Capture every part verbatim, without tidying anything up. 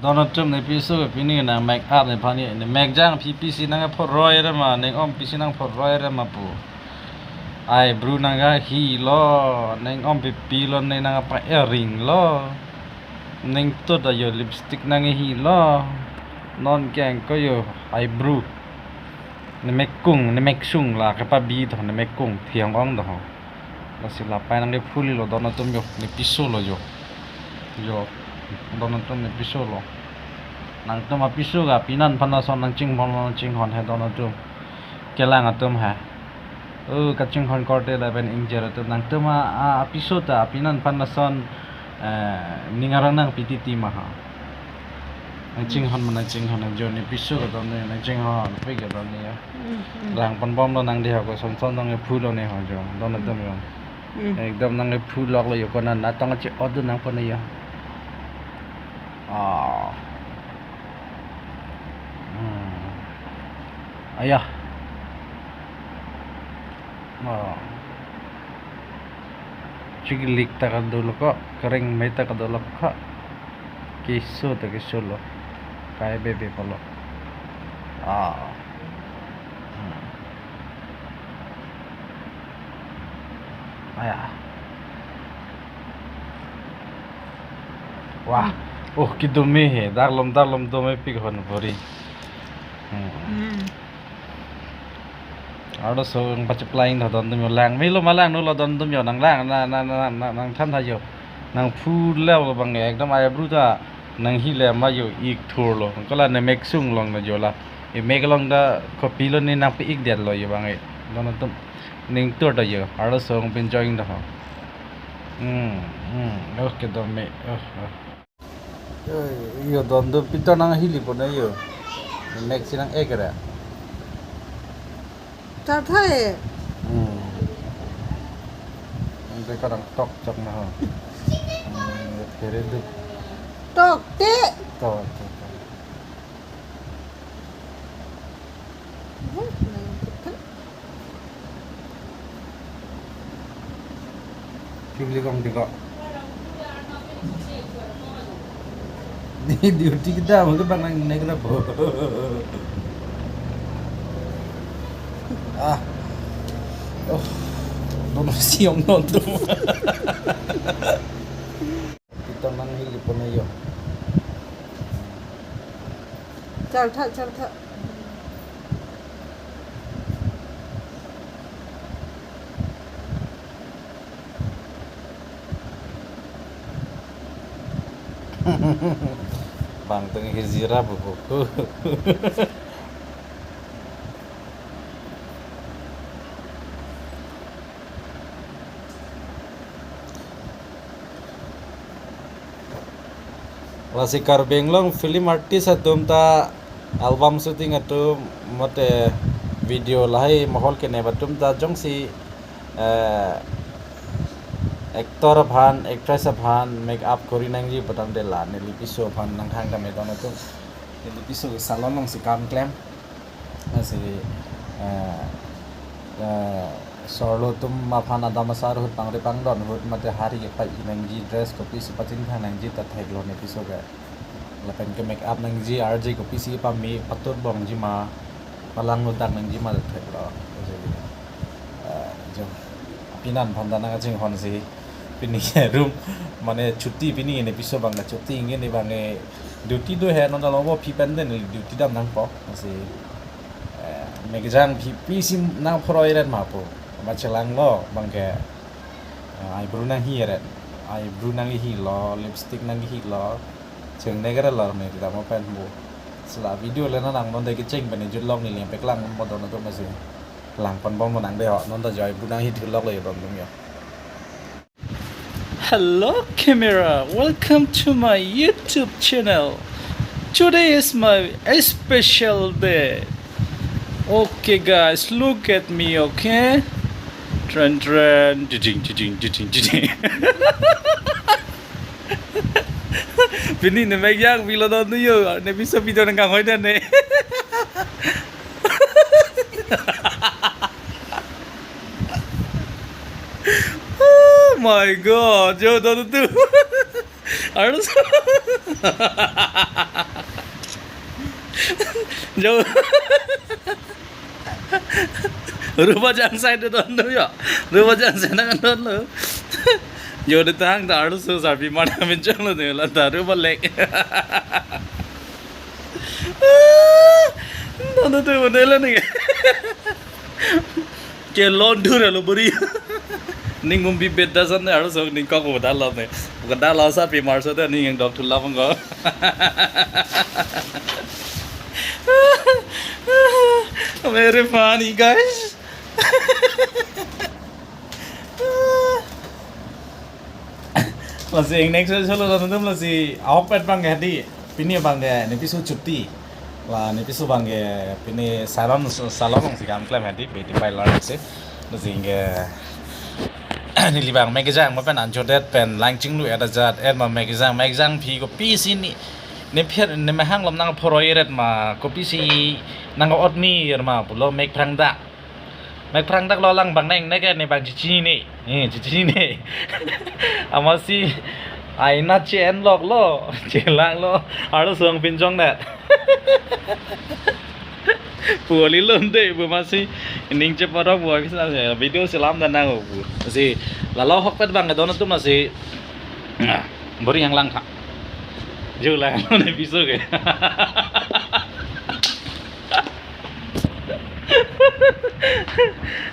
Don atum, ne piso ke pini nang make up nephan ne, ne mek jang phi pisi nangphoroi re ma, ning om pisi nangphoroi re ma pu. Eyebrow nangkehilo, ning om pipilo, ne nangpa-earring lo. Ning to ta jo lipstick nangkehilo. Non keng ko jo eyebrow. Ne mekung, ne meksung la kepabi to, ne mekung thiang ong to. Lasi lapai nangkephu lilo don atum jo, ne piso lo jo. Jo, don atum ne piso lo. Nangtum apiso ke apinan aphan lason nangchinghon, nangchinghon he don atum. Kelang atum he. O, kachinghon korte lapen ingjir atum. Nangtum a, a, apiso ta apinan aphan lason, eh, ning arong nangpi titi ma ha. Nangchinghon ma nangchinghon, nang jo ne piso ke don ne, nangchinghon, pi ke don ne ya. Hmm, hmm. Lang pon bom lo nang de ha ko, son son nangkephu lo ne ho jo, don atum jo. Hmm. Ekdom nangkephu lok lo jo, konat natong che-ot dun nangpo ne jo. Ah. Hmm. Aya. Oh. Chiklik ta kadolo ko, kereng me ta kadolo ko. Keso ta keso lo. Kai bebe polo. Ah. Hmm. Aya. Wah. Hmm. Oh, kedome he. Darlom, darlom dome pik hon bori. Hmm. Hmm. Arloso nangpacheplang tha don atum jo, lang melo ma langno lo don atum jo, nang lang, na, na, nangthan tha jo. Nangphu le abang ekdom eyebrow ta nanghi le ma jo, ik thur lo. Kola ne meksung long na jo la. E mek long ta kopilo ne nangpi-ik det lo jo bang e. Don atum ning tur ta jo. Arloso nangpin join tha ho. Hmm, hmm. Oh, kedome. Oh, oh. Eh, jo don atum, pitar nanghi li pon jo. Next si nang-ek ra. Chartha he. Hmm. Ante kadang tok chok na ho. Hmm, phere du. Tok te. Tok, tok, tok. Eh, nang kita. Chikli kong diko. Ni duty kita, mungkin bang nang naik na bo. Ah. Oh. Dono siom nonton. Kita nanghi li pon jo. Chartha, chartha. Bang teng hijira buku. Lasi Karbi Anglong film artist atum ta album shooting atum mate video lahai mohol kenep atum ta jongsi, eh, actor aphan, actress aphan make up kori nangji pu tangte la neli piso aphan nanghang tame don atum. Neli piso salon alongsi kam klem. Lasi, eh, eh, sorlo atum aphan adam asar ahut pangri pangdon ahut mate hari kepai nangji, dress kopisi pachingthang nangji ta theklo ne piso ke. Lapen ke make up nangji, arje kopisi pame patur bongji ma, palang ludak nangji ma ta theklo. Lasi, eh, jo, apinan aphan ta nangchinghon si. Pini room, mane chuti pini ne piso bang ke chuti nge ne bang ke duty do he non dalo bo phi pen den duty dam nangpo. Lasi, eh, mek jang phi pisi nangphoroi ret ma pu. Ba chelang lo bang ke, eh, eyebrow nanghi ret. Eyebrow nanghilo, lipstick nanghilo. Cheng ne kere lo ne dam pen bo. Sila video le na nang non de kecheng pen jut long ne liang peklang mo don atum si. Lang pon bom nang de ho, non ta jo eyebrow nanghi thulok le don atum jo. Hello camera, welcome to my YouTube channel. Today is my special day. Okay guys, look at me, okay? Tren tren, ding ding ding ding ding. Pini ne mek jang pilo don atum jo, ne piso video nangkanghoi dan ne. Oh my God, jo don atum. Harus. Jo. Rupa jangsai do don lo jo. Rupa jangsai nang don lo. Jo de tang ta arloso sarpimar nangpinchong lo ne la ta rupa lek. Don tu mo ne la ne. Kelon dur lo buri. Ning mumbi beda san ne arloso ning kok ko dal lo ne. Ko dal lo sarpimar so de ning yang dok thulap ko. Very funny, guys. Lasi ing next episode lo nangtum lasi ahokpet abang ke hadi. Pini abang ke ne piso chuti. La ne piso abang ke pini salon, salon si kam klem hadi beauty parlor si. Lasi ing ke neli abang mek kejang ma pen anchodet pen lang chinglu et ajat et ma mek kejang, mek kejang aphi kopisi ne, ne pher ne mehang lom nangphoroi ret ma kopisi nang-ot ni er ma pulo mek phrangdak. Mek phrangdak lo lang abang neng ne ke ne abang chichi ne. Eh, chichi ne. Amatsi aina chen lok lo, chelak lo, arloso nangpinchong det. Pu oli lom de, pu amatsi ning cheparok pu abis na video selam dan nang pu. Si lalo ahokpet abang ke don atum si, ah, buri yang lang tha. Ju lang ne piso ke.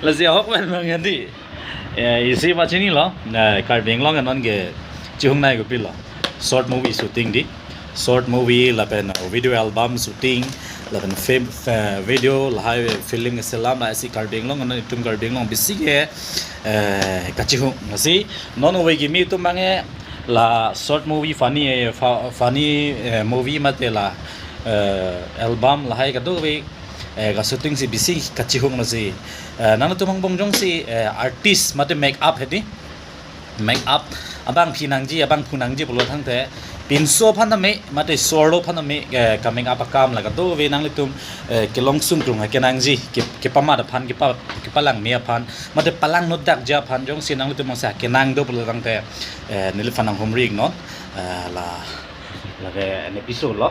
Lasi ahokpet abang hadi. Eh, isi pachini lo, eh, Karbi Anglong non ke chihungnei kopilo. Short movie shooting di. Short movie lapen, uh, video album shooting lapen film, uh, video lahai film selam la isi Karbi Anglong non itum Karbi Anglong bisi ke, eh, kachihung. Lasi non ove kimi itum abang ke la short movie funny, eh, fa-, funny, eh, movie mate la, eh, album lahai kadokave, eh, ka shooting si bisi kachihung lasi. Eh, nangtum angbong jongsi, eh, artist mate make up hedi. Make up abang phi nangji, abang phu nangji pulo tangte pinso aphan tame mate sorlo aphan tame, eh, ka make up akam la kadokave nanglitum, eh, kelong sungkrung ke nangji, ke, kepamat aphan, kepa, kepalangme aphan mate palang nutdakji aphan jongsi nanglitum mangsa kenang do pulo tangte, eh, neliphan nanghumri iknon, eh, la, lake ne piso lo.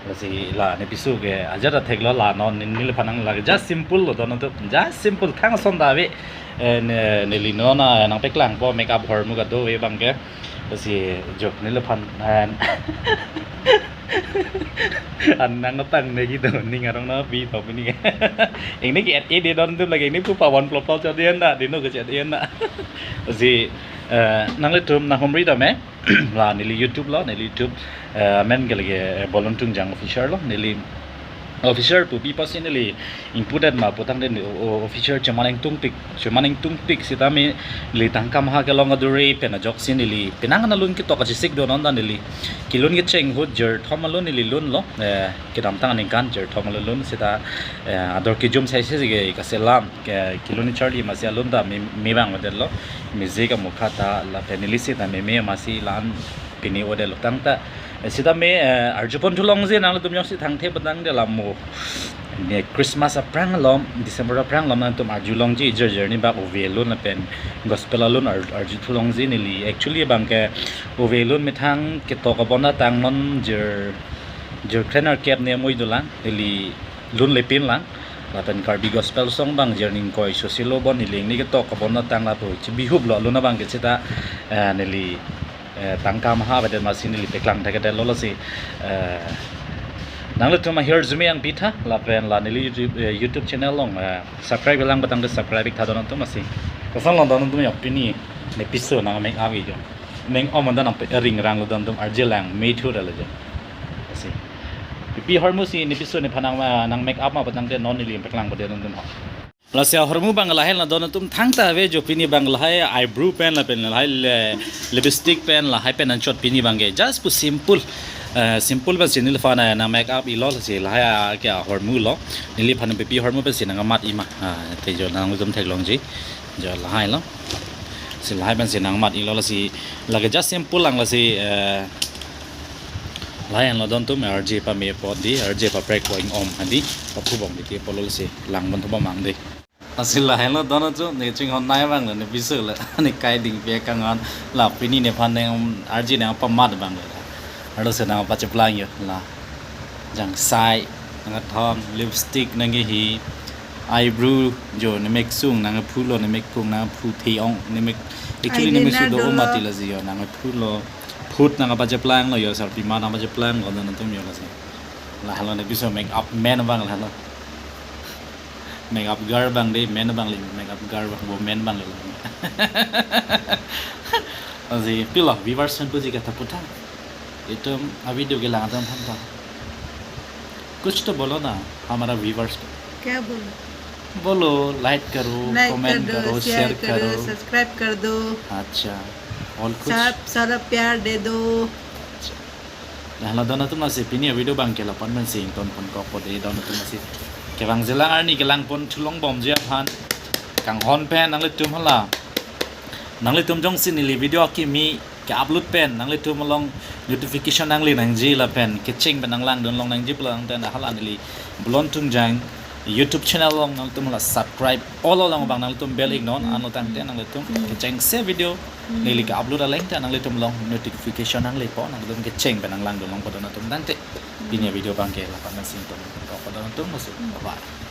Lasi la ne piso ke ajat athek lo la non ne, neliphan nang lake just simple lo don atum, just simple thang ason ta ave. Eh, ne, neli non, ah, nangpaklangpo make up ahormu kadokave abang ke. Lasi jo neliphan, eh, an nang tang ne ki do ning arong na pi to pini ke. Ing ne ke et e de don atum lake ing ne pu pa one plop plop chot dian da, dino ke chot dian da. Lasi, eh, nanglitum nanghumri tame. La neli YouTube lo, neli YouTube, eh, amen ke lake, eh, Bolon Tungjang Official lo, neli Official pu pi pasi neli ingpu det ma pu tangte ne, o, o, Official cheman ingtungpik, cheman ingtungpik sitame neli tangka maha kelong adure pen ajoksi neli penang ana lun ketok kachesik do non ta neli kelun kecheng ahut jirthom alun neli lun lo, eh, kedamtang aningkan jirthom alun lun sita, eh, ador kejum saisi ke kaselam. Ke kelun charli masi alun ta me, me abang odet lo. Mesi kamukha ta lapen nelisi ta meme masi lan pini odet lo tangte. Eh, sitame, eh, arjupon thulongji nanglitum jongsi thangthe petang de lamo. Ne Christmas aphrang alom, December aphrang alom nangtum arjulongji jer jer ni bak ove alun lapen gospel alun ar, arju thulongji neli. Actually abang ke ove alun methang ketok abon atang non jer, jer krenerkep ne amoi dolang. Neli lun lepin lang. Lapen Karbi gospel song abang jer ningkoi sosilo bon neli ning ketok abon atang lapu chibihup lo lun abang ke sita, eh, neli, eh, tangka maha avedet masi neli paklang thekthedet lo lasi, eh, nanglitum ahirjume nangpitha lapen la neli YouTube, eh, YouTube channel along, eh, subscribe lang petang ke subscribe ik tha don atum masi. Koson lo don atum ya pini ne piso nang make up ik jo. Ning om andan nang pe ring rang lo don atum arje lang me thu ra lo jo. Lasi. Pipi ahormu si ne piso nephan nang, ah, nang make up ma petang ke non neli paklang pedet don atum ho. Lasi ahormu abang lahai la don atum thangta ave jo pini abang lahai eyebrow pen lapen lahai le, lipstick pen lahai pen anchot pini abang ke just pu simple. Eh, simple abang si neliphan nang make up iklo lasi lahai, ah, ke ahormu lo. Neliphan pipi ahormu pen si nang amat ik ma. Ah, te jo nangtum theklongji. Jo lahai lo. Si lahai pen si nang amat iklo lasi lake just simple lang lasi, eh, lahai lo don atum arje pame apot di, arje paprek po ing om hadi, paphubom di ti apot lo lasi lang bon thubom mang di. Lasi lahai lo don atum ne chinghon nai abang lo ne piso le ne kai dingpi kanghon la pini nephan nang arje nang pamat abang lo. Arloso nang pacheplang jo la. Jangsai. Nangkethom, lipstick nangkehi, eyebrow jo nemek sung, nangkephu lo, nemek kung, nangkephu the-ong, nemek, actually nemek sung do-o mati la ji jo, nangkephu lo, phut nangkepacheplang lo jo, sarpima nangkepacheplang lo, don atum jo la ji. Lahelo ne piso makeup man abang lahelo. Makeup girl abang de, man abang le, makeup girl abang, woman abang le. Aji, pilo, viewers pen puji kata puthot. Itum a video kelang atum aphan ta. कुछ तो बोलो ना हमारा viewers को. क्या बोलो? बोलो, like करो, like comment कर दो, करो, share करो, करो. Subscribe कर दो. अच्छा, और कुछ? सब सारा प्यार दे दो. अच्छा. Lahelo don atum lasi pini a video abang ke lapu-an pensi ingtonpon kokpo de don atum lasi. Kevang jelang arni kelangpon thulong bomji aphan. Kanghon pen nanglitum hala. Nanglitum jongsi neli video akimi ke-upload pen nanglitum along notification nangle nangji lapen kecheng pen nanglangdun long nangji pulo tangte hala neli Bulon Tungjang YouTube channel along nanglitum hala subscribe, all along abang nanglitum bell iknon, ano tangte nanglitum kechengsi video neli ke-upload aleng ta nanglitum along notification nanglepo, nanglitum kecheng pen nanglangdun longpo don atum tangte. Pini a video abang ke lapu-an pensi ingtonpon kokpo don atum lasi. Bye bye.